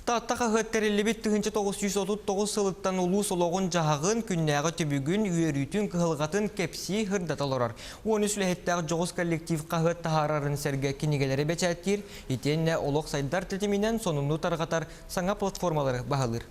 Таатта хаһыат тэриллибит 1939 сылыттан улуус олоҕун-дьаһаҕын, күннээҕи түбүгүн, үөрүүтүн, кыһалҕатын кэпсии, сырдата олорор. 13 үлэһиттээх дьоҕус коллектив хаһыат таһаарарын сэргэ кинигэлэри бэчээттиир, итиэннэ олох сайдар тэтиминэн сонуну тарҕатар саҥа платформалары баһылыыр.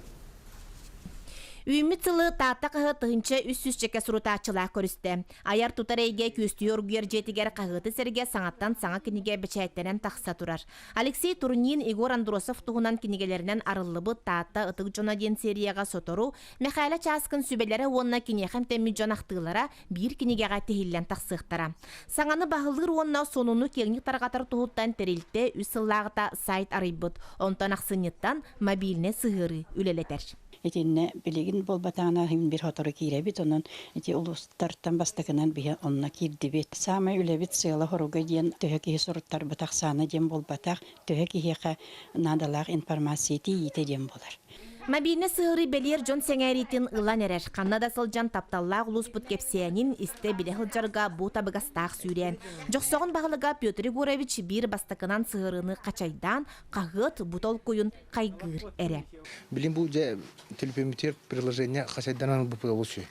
Үүммүт сылы Таатта хаһыат 1300 чэкэ сурутааччылаах көрүстэ. Айар-тутар эйгэ күөстүү оргуйар дьиэтигэр хаһыаты сэргэ саҥаттан саҥа кинигэ бэчээттэнэн тахса турар. Алексей Турнин Егор Андросов туһунан кинигэлэринэн арыллыбыт Таатта ытык дьоно диэн серияҕа сотору Мэхээлэ Чааскын сүбэлэрэ уонна киниэхэ эмтэммит дьон ахтыылара биир кинигэҕэ тиһиллэн тахсыахтара. Саҥаны баһылыыр уонна сонуну киэҥник тарҕатар туһуттан тэрилтэ үс сыллааҕыта сайт арыйбыт, онтон ахсынньыттан мобильнай сыһыарыы үлэлэтэр. Итиннэ билигин буолбатаҕына син бир сотору киирэбит, онон ити улуустартан бастакынан биһи онно киирдибит. Саамай үлэбит сыала-соруга диэн төһө киһи суруттарбыт ахсаана диэн буолбатах, төһө киһиэхэ наадалаах информация тиийиитэ диэн буолар. Мобильнай сыһыарыы бэлиэр дьон сэҥээриитин ылан эрэр. Ханна да сылдьан тапталлаах улууспут кэпсээнин истэ-билэ сылдьарга бу табыгастаах сүүрээн. Дьохсоҕон баһылыга Петр Егорович биир бастакынан сыһыарыыны хачайдаан, хаһыат бу толкуйун хайгыыр эрэ. Билин бу дьэ төлөпүөммүтүгэр приложение хачайданан ылбыппыт олус үчүгэй.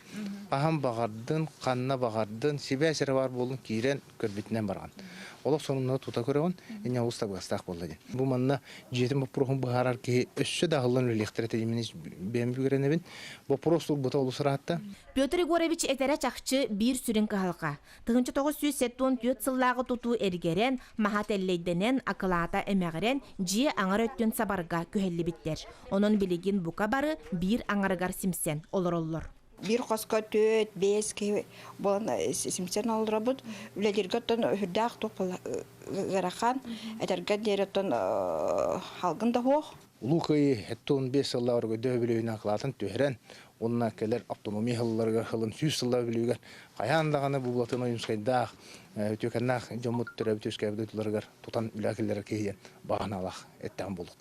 Хаһан баҕардын, ханна баҕардын, сибээс эрэ баар буоллун киирэн көрбүтүнэн бараҕын. Олох сонуннары тута көрөҕүн, инньэ олус табыгастаах буолла диэн. Бу манна дьиэтин боппуруоһун быһаарар киһи өссө да аһыллан үлэлиэхтэрэ этэ диэн бэйэм бүгэрэнэбин. Боппуруос турбута олус ыраатта. Петр Егорович этэрэ чахчы биир сүрүн кыһалҕа. 1974 сыллааҕы тутуу эргэрэн, маһа тэллэйдэнэн, акылаата эмэҕирэн, дьиэ аҥар өттүн сабарга күһэллибиттэр. Онон билигин бука бары биир аҥарыгар симсэн олороллор. Биир хоско түөрт, биэс киһи буолан симсэн олоробут. Үлэлииргэ оттон сүрдээх туох ыарахан, этэргэ диэри оттон халгын да суох. Улуу Кыайыы 75 сыллаах өрөгөйдөөх үбүлүөйүнэн акылаатын түһэрэн уонна кэлэр автономия сылларыгар сылын 100 сыллаах үбүлүөйүгэр хайаан даҕаны бу Былатын Ойуунскайдаах үтүөкэннээх дьоммут төрөөбүт үөскээбит дойдуларыгар тутан үлэ киллэрэр киһи диэн баҕанаалаах эттэҕим буолуо.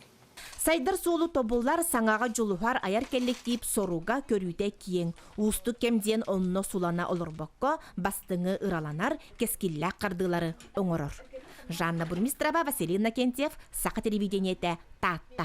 Сайдар суолу тобуллар, саҥаҕа дьулуһар айар кэллэктиип соруга, көрүүтэ киэҥ. Уустук кэм диэн онно сулана олорбокко, бастыҥы ыраланар, кэскиллээх хардыылары оҥорор. Жанна Бурмистрова, Василий Иннокентьев, Саха телевидениетэ, Таатта.